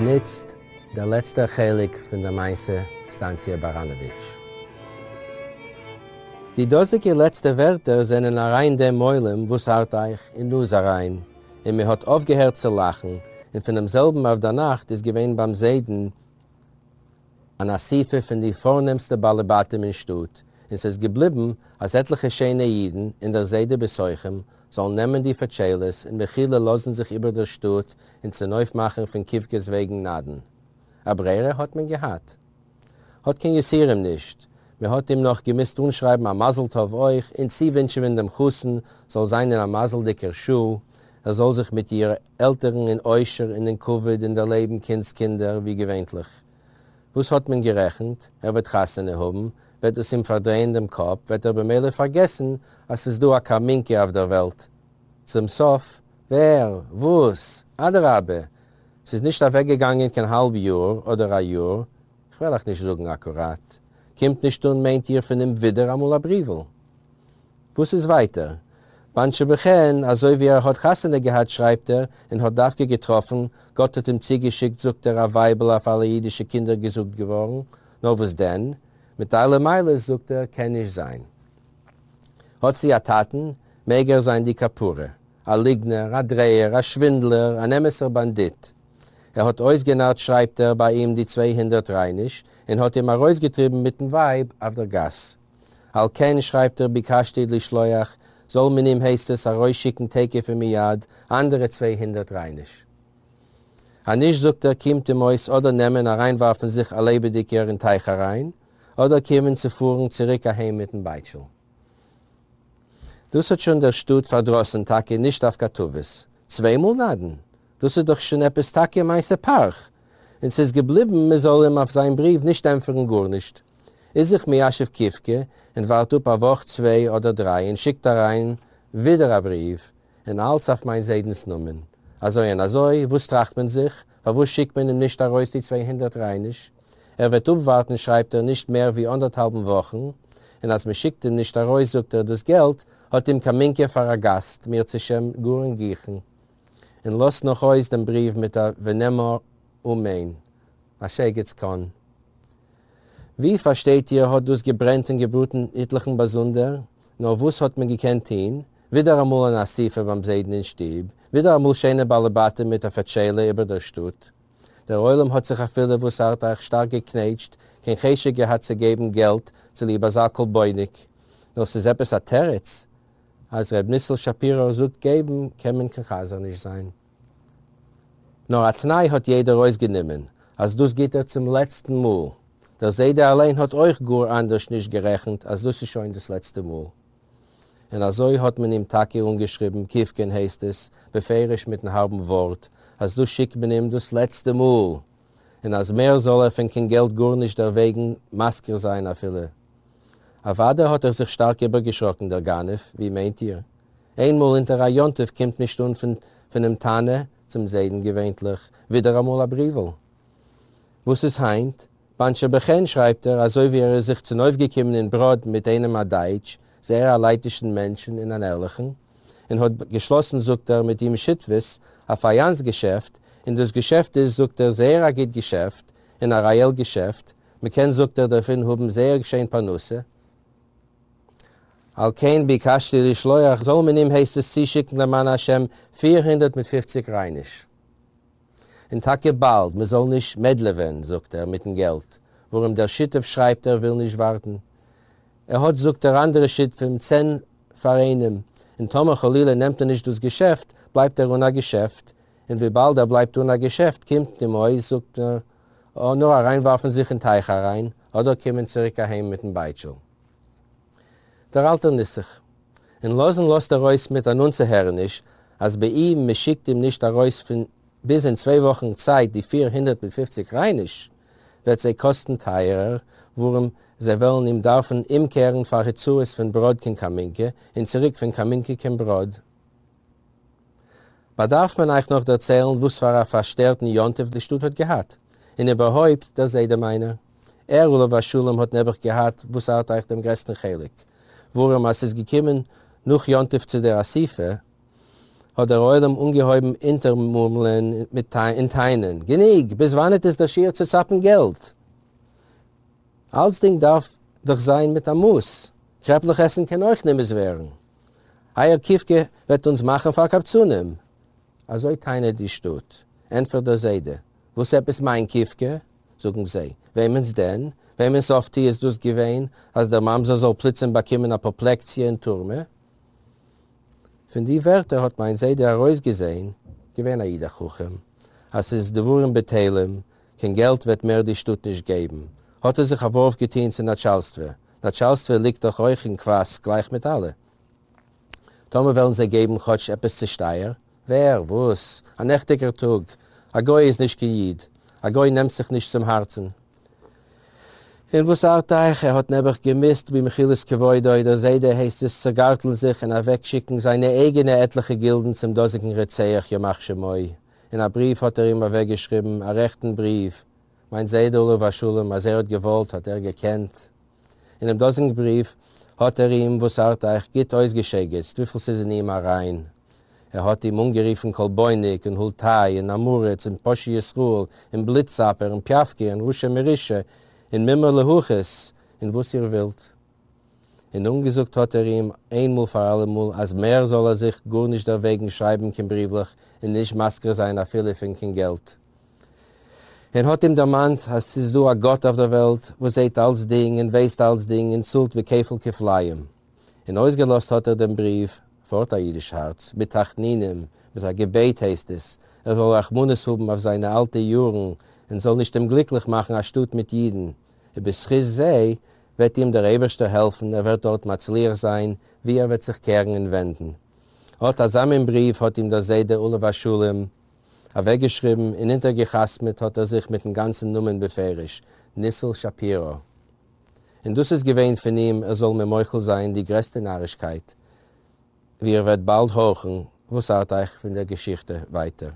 איצט דער לעצטער חלק פון דער מעשה סטאנציע באראנאוויטש. די דאזיגע לעצטע ווערטער זענען אריין דעם עולם וואס ארט אייך אין נאז אריין, און מען האט אויפגעהערט צו לאכן, און פונעם זעלבן אויפדערנאכט איז געווען ביים זיידן אן אסיפה פון די פארנעמסטע בעלי בתים אין שטאט, און ס'איז געבליבן אז עטליכע שיינע אידן און דער זיידע בתוכם זאלן נעמען די פאטשיילעס און מחילה לאזן זיך איבער דער שטאט און צונויפמאכן פון קיווקעס וועגן נדן. א ברירה האט מען געהאט? האט קיין יסורים נישט, מען האט אים נאך געמוזט אנשרייבן א מזל טוב אויך און צואווינטשעווען דעם חתן זאל זיין אין א מזל'דיגער שעה, ער זאל זיך מיט איר עלטערן אין עושר און אין כבוד און דערלעבן קינדס קינדער ווי געווענטליך. וואס האט מען גערעכנט? ער וועט חתונה האבן, וועט דאס אים פארדרייען דעם קאפ, וועט ער במילא פארגעסן אז ס'איז דא א קאמינקע אויף דער וועלט. צום סוף, ווער? וואס? אדרבה, ס'איז נישט אוועקגעגאנגען קיין האלב יאר אדער א יאר, כ'וועל אייך נישט זאגן אקוראט, קומט נישט אן מיינט איר פון אים ווידער אמאל א בריוול? וואס איז ווייטער? באנטשע בכן, אזוי ווי ער האט חתונה געהאט שרייבט ער, און האט דווקא געטראפן, גאט האט אים צוגעשיקט זאגט ער א ווייבל אויף אלע אידישע קינדער געזאגט געווארן, נאר וואס דען? מיט אלע מעלות זאגט ער קען נישט זיין. האט זי א טאטן, מעג ער זיין די כפרה. א ליגנער, א דרייער, א שווינדלער, אן אמת'ער באנדיט. ער האט אויסגענארט שרייבט ער ביי אים די 200 רייניש, און האט אים ארויסגעטריבן מיטן ווייב אויף דער גאס. על כן שרייבט ער ביקשתי לשלוח, זאל מען אים הייסט עס ארויסשיקן תיכף ומיד אנדערע 200 רייניש. אז נישט זאגט ער קומט אים אויס אדער נעמען אריינווארפן זיך א לעבעדיגער אין טייך אריין, אדער קומען צו פארן צוריק אהיים מיטן בייטשל. דאס האט שוין דער שטאט פארדראסן טאקע נישט אויף קאטאוועס. צוויי מאל נדן? דאס איז דאך שוין עפעס טאקע מעשה פרך. און ס'איז געבליבן מ'זאל אים אויף זיין בריוו נישט ענטפערן גארנישט. איז זיך מיישב קיווקע און ווארט אפ א וואך צוויי אדער דריי און שיקט אריין ווידער א בריוו, און אלץ אויף מיין זיידנס נאמען. אזוי און אזוי, וואס טראכט מען זיך? פארוואס שיקט מען אים נישט ארויס די 200 רייניש? ער וועט אפווארטן שרייבט ער נישט מער ווי אנדערטהאלבן וואכן, און אז מ'שיקט אים נישט ארויס זאגט ער דאס געלט האט אים קאמינקע פאר א גאסט מירצעשעם גאר אין גיכן, און לאזט נאך אויס דעם בריוו מיט א ונאמר אמן. א שייגעץ קאן. ווי פארשטייט איר האט דאס געברענט און געבראטן איטליכן באזונדער, נאר וואס האט מען געקענט טוהן? ווידער אמאל אן אסיפה ביים זיידן אין שטוב, ווידער אמאל שיינע בעלי בתים מיט א פאטשיילע איבער דער שטאט. דער עולם האט זיך אפילו וואס ארט אייך שטארק געקנעטשט, קיין חשק געהאט צו געבן געלט צוליב אזא כלבויניק. נאר ס'איז עפעס א תירוץ? אז ר' ניסל שפירא זאגט געבן קען מען קיין חזיר נישט זיין. נאר א תנאי האט יעדער אויסגענומען, אז דאס גיט ער צום לעצטן מאל. דער זיידע אליין האט אויך גאר אנדערש נישט גערעכנט אז דאס איז שוין דאס לעצטע מאל. און אזוי האט מען אים טאקע אנגעשריבן, קיווקען הייסט עס, בפירוש מיטן הארבן ווארט, אז דאס שיקט מען אים דאס לעצטע מאל, און אז מער זאל ער פון קיין געלט גארנישט דערוועגן מזכיר זיין אפילו. אוודאי האט ער זיך שטארק איבערגעשראקן דער גנב, ווי מיינט איר? איינמאל אונטער א יום טוב קומט נישט אן פון פונעם תנא צום זיידן געווענטליך, ווידעראמאל א בריוול. וואס איז היינט? באנטשע בכן שרייבט ער אזוי ווי ער איז זיך צונויפגעקומען אין בראד מיט איינעם א דייטש, זייער א לייטישן מענטשן און אן ערליכן, און האט געשלאסן זאגט ער מיט אים שותפות א פאיאנס געשעפט, און דאס געשעפט איז זאגט ער זייער א גוט געשעפט, און א רעאל געשעפט, מ'קען זאגט ער דערפון האבן זייער שיין פרנסה. על כן ביקשתי לשלוח זאל מען אים הייסט עס צושיקן למען השם 450 רייניש. און טאקע באלד, מען זאל נישט מעדלעווען, זאגט ער, מיטן געלט, ווארום דער שותף שרייבט ער וויל נישט ווארטן. ער האט, זאגט ער, אנדערע שותפים, צען פאר איינעם, און טאמער חלילה נעמט ער נישט דאס געשעפט, בלייבט ער אן א געשעפט, און וויבאלד ער בלייבט אן א געשעפט קומט אים אויס, זאגט ער, נאר אריינווארפן זיך אין טייך אריין, אדער קומען צוריק אהיים מיטן בייטשל. דער אלטער נוסח. און לאזן לאזט ער אויס מיט אן אנצוהערעניש אז באי מען שיקט אים נישט ארויס פון ביז אין צוויי וואכן צייט די 450 רייניש וועט זיי קאסטן טייערער ווארום זיי וועלן אים דארפן אומקערן פאר הוצאות פון בראד קיין קאמינקע און צוריק פון קאמינקע קיין בראד. באדארף מען אייך נאך דערציילן וואס פאר א פארשטערטן יום טוב די שטאט האט געהאט, און איבערהויפט דער זיידע מיינער. ער עליו השלום האט נעבעך געהאט וואס ארט אייך דעם גרעסטן חלק, ווארום אז ס'איז געקומען נאך יום טוב צו דער אסיפה, האט דער עולם אנגעהויבן אונטערמורמלען און טענה'ן, גענוג! ביז וואנעט איז דער שיעור צו צאפן געלט? אלצדינג דארף דאך זיין מיט א מאס, קרעפלעך עסן קען אויך נמאס ווערן. אייער קיווקע וועט אונז מאכן פאר קבצנים! אזוי טענה'ט די שטאט. ענטפערט דער זיידע, וואס עפעס מיין קיווקע? זאגן זיי, וועמענס דען? וועמענס אויפטו איז דאס געווען אז דער ממזר זאל פלוצים באקומען אפאפלעקציע אין טורמע? פון די ווערטער האט מיין זיידע ארויסגעזעהן, געווען א איד א חכם, אז ס'איז דברים בטלים, קיין געלט וועט מער די שטאט נישט געבן, האט ער זיך א ווארף געטוהן צו נאטשאלסטווע, נאטשאלסטווע ליגט דאך אויך אין קוואס גלייך מיט אלע. טאמער וועלן זיי געבן כאטש עפעס צושטייער, ווער? וואס? א נעכטיגער טאג! א גוי איז נישט קיין איד! א גוי נעמט זיך נישט צום הארצן! און וואס ארט אייך, ער האט נעבעך געמוזט במחילת כבודו, דער זיידע הייסט עס, צוגארטלן זיך און אוועקשיקן זיינע אייגענע עטליכע גילדן צום דאזיגן רוצח ימח שמו. אין א בריוו האט ער אים אוועקגעשריבן, א רעכטן בריוו, מיין זיידע עליו השלום, אז ער האט געוואלט האט ער געקענט. אינעם דאָזיקן בריוו האָט ער אים, וואָס אַרט אײַך, גוט אויסגעשייגעצט, וויפֿל ס'איז אין אים אַרײַן. ער האָט אים אָנגערופֿן כּל-בוניק און הולטײַ און עם-הארץ און פּושע ישׂראל און בלוט-צאַפּער און פּיאַווקע און רשע-מרושע און מומר להכעיס און וואָס איר ווילט. און אָנגעזאָגט האָט ער אים איין מאָל פֿאַר אַלע מאָל, אַז מער זאָל ער זיך גאָר נישט דערוועגן שרײַבן קיין בריוולעך און נישט מזכּיר זײַן אַפֿילו פֿון קיין געלט. און האט אים דערמאנט אז ס'איז דא א גאט אויף דער וועלט וואס זעהט אלצדינג און ווייסט אלצדינג און צאלט בכפל כפליים. און אויסגעלאזט האט ער דעם בריוו, פארט א אידיש הארץ, מיט תחנונים, מיט א געבעט הייסט עס, ער זאל רחמנות האבן אויף זיינע אלטע יארן און זאל נישט אומגליקליך מאכן א שטאט מיט אידן, ובזכות זה וועט אים דער אייבערשטער העלפן ער וועט דארט מצליח זיין ווי ער וועט זיך קערן און ווענדן. אט אזא מין בריוו האט אים דער זיידע עליו השלום אַװעקגעשריבן און אונטערגעחתמעט האָט ער זיך מיטן גאַנצן נאָמען בפֿירוש, ניסל שאַפּיראָ. און דאָס איז געװען פֿון אים, ער זאָל מיר מוחל זײַן, די גרעסטע נאַרישקײט, װי איר װעט באַלד האָרכן, װאָס אַרט אײַך פֿון דער געשיכטע װײַטער.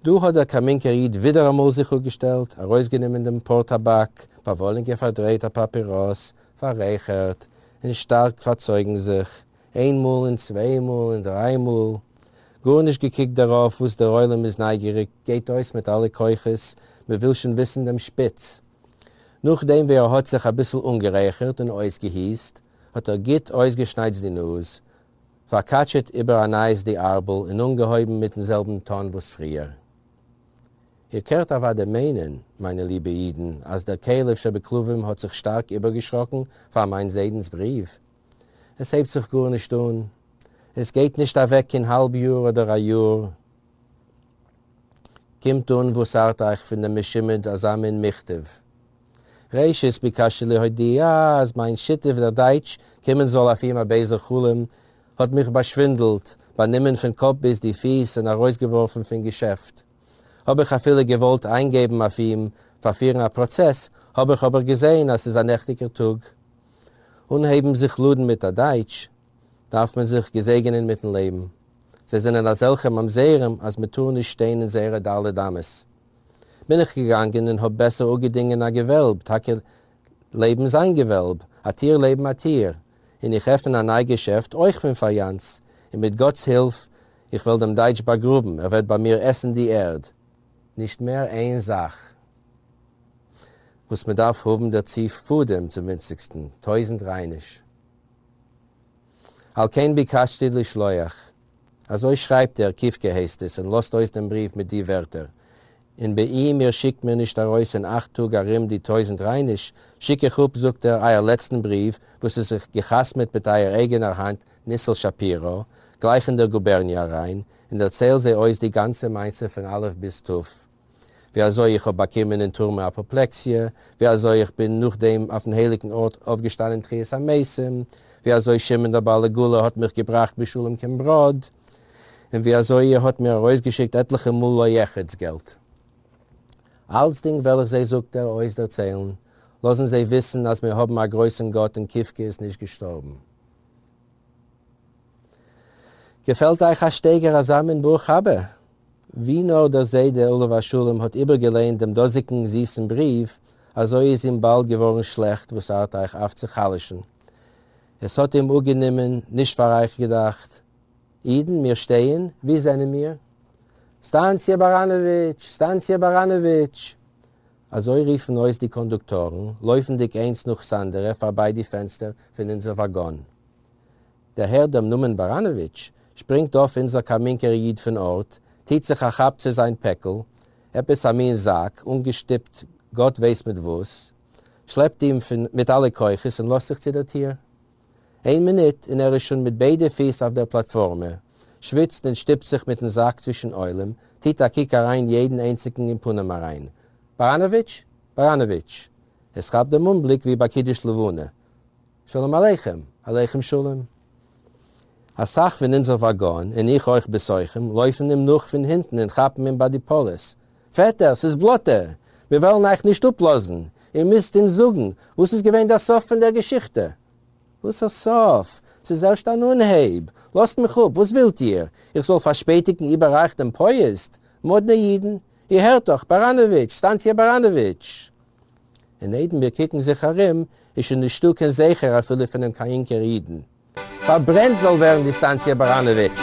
דאָ האָט דער קאַמינקער ייִד װידער אַ מאָל זיך אָפּגעשטעלט, אַרױסגענומען דעם פּאָר-טאַבאַק, פּאַװאָלינקע פֿאַרדרײט אַ פּאַפּיראָס, פֿאַררײכערט און שטאַרק פֿאַרצױגן זיך, איין מאל און צוויי מאל און דריי מאל, גארנישט געקוקט דערויף וואס דער עולם איז נייגעריג, גייט אויס מיט אלע כוחות, מען וויל שוין וויסן דעם שפיץ. נאכדעם ווי ער האט זיך אביסל אנגערייכערט און אויסגעהוסט, האט ער גוט אויסגעשנייצט די נאז, פארקאטשעט איבער א נייעס די ארבל און אנגעהויבן מיטן זעלבן טאן וואס פריער. איר קערט אוודאי מיינען, מיינע ליבע אידן, אז דער כלב שבכלבים האט זיך שטארק איבערגעשראקן פאר מיין זיידנס בריוו. עס הייבט זיך גארנישט אן, עס גייט נישט אוועק קיין האלב יאר אדער א יאר, קומט אן וואס ארט אייך פון דעם משומד אזא מין מכתב. ראשית ביקשתי להודיע אז מיין שותף דער דייטש, קומען זאל אויף אים א בייזער חלום, האט מיך באשווינדלט, באנומען פון קאפ ביז די פיס און ארויסגעווארפן פון געשעפט. האב איך אפילו געוואלט איינגעבן אויף אים פארפירן א פראצעס, האב איך אבער געזען אז ס'איז א נעכטיגער טאג. אנהייבן זיך לאדן מיט א דייטש, דארף מען זיך געזעגענען מיטן לעבן. זיי זענען אזעלכע ממזרים אז מען טאר נישט שטיין אין זייערע ד' אמות. בין איך געגאנגען און האב בעסער אפגעדינגען א געוועלב, טאקע לעבן זיין געוועלב, א טיר לעבן א טיר, און איך עפן א ניי געשעפט אויך פון פאיאנס, און מיט גאט'ס הילף איך וועל דעם דייטש באגראבן, ער וועט ביי מיר עסן די ערד. נישט מער איין זאך וואס מען דארף האבן דערצו פאדעם צום ווינציגסטן טויזענט רייניש. על כן ביקשתי לשלוח. אזוי שרייבט ער, קיווקע הייסט עס, און לאזט אויס דעם בריוו מיט די ווערטער, און באם איר שיקט מיר נישט ארויס אין אכט טאג ארום די טויזענט רייניש, שיק איך אפ, זאגט ער, אייער לעצטן בריוו, וואס איז געחתמעט מיט אייער אייגענער האנט, ניסל שפירא, גלייך אין דער גובערניע אריין, און דערצייל זיי אויס די גאנצע מעשה פון א' ביז ת', ווי אזוי איך האב באקומען אין טורמע אפאפלעקסיע, ווי אזוי איך בין נאכדעם אויפן הייליגן ארט אויפגעשטאנען תחיית המתים, ווי אזוי שמעון דער בעל עגלה האט מיך געבראכט בשלום קיין בראד, און ווי אזוי איר האט מיר ארויסגעשיקט עטליכע מאל לא יחרץ געלט. אלצדינג וועל איך זיי, זאגט ער, אויסדערציילן, לאזן זיי וויסן אז מיר האבן א גרויסן גאט און קיווקע איז נישט געשטארבן. געפעלט אייך א שטייגער אזא מין ברוך הבא? ווי נאר דער זיידע עליו השלום האט איבערגעלייענט דעם דאזיגן זיסן בריוו, אזוי איז אים באלד געווארן שלעכט וואס ארט אייך אויף צו חלש'ן. עס האט אים אפגענומען, נישט פאר אייך געדאכט. אידן, מיר שטייען, וואו זענען מיר? סטאנציע באראנאוויטש! סטאנציע באראנאוויטש! אזוי רופן אויס די קאנדוקטארן, לויפנדיג איינס נאך ס'אנדערע פארביי די פענסטער פון אונזער וואגאן. דערהערט דעם נאמען באראנאוויטש, שפרינגט אויף אונזער קאמינקער איד פון ארט, טוט זיך א כאפ צו זיין פעקל, עפעס א מין זאק, אנגעשטופט גאט ווייסט מיט וואס, שלעפט אים פון מיט אלע כוחות און לאזט זיך צו דער טיר. איין מינוט און ער איז שוין מיט ביידע פיס אויף דער פלאטפארמע, שוויצט און שטופט זיך מיטן זאק צווישן עולם, טוט א קוק אריין יעדן איינציגן אין פנים אריין. באראנאוויטש? באראנאוויטש! עס כאפט דעם אנבליק ווי ביי קידוש לבנה. שלום עליכם! עליכם שלום! א סך פון אונזער וואגאן, און איך אויך בתוכם, לויפן אים נאך פון הינטן און כאפן אים ביי די פאלעס. פעטער, ס'איז בלאטע! מיר וועלן אייך נישט אפלאזן! איר מוזט אונז זאגן, וואס איז געווען דער סוף פון דער געשיכטע? וואסער סוף? ס'איז ערשט אן אנהייב! לאזט מיך אפ! וואס ווילט איר? איך זאל פארשפעטיגן איבער אייך דעם פויעזד? מאדנע אידן! איר הערט דאך, באראנאוויטש! סטאנציע באראנאוויטש! און איידער מיר קוקן זיך ארום, איז שוין נישטא קיין זכר אפילו פונעם קאיאנקער אידן. פארברענט זאל ווערן די סטאנציע באראנאוויטש!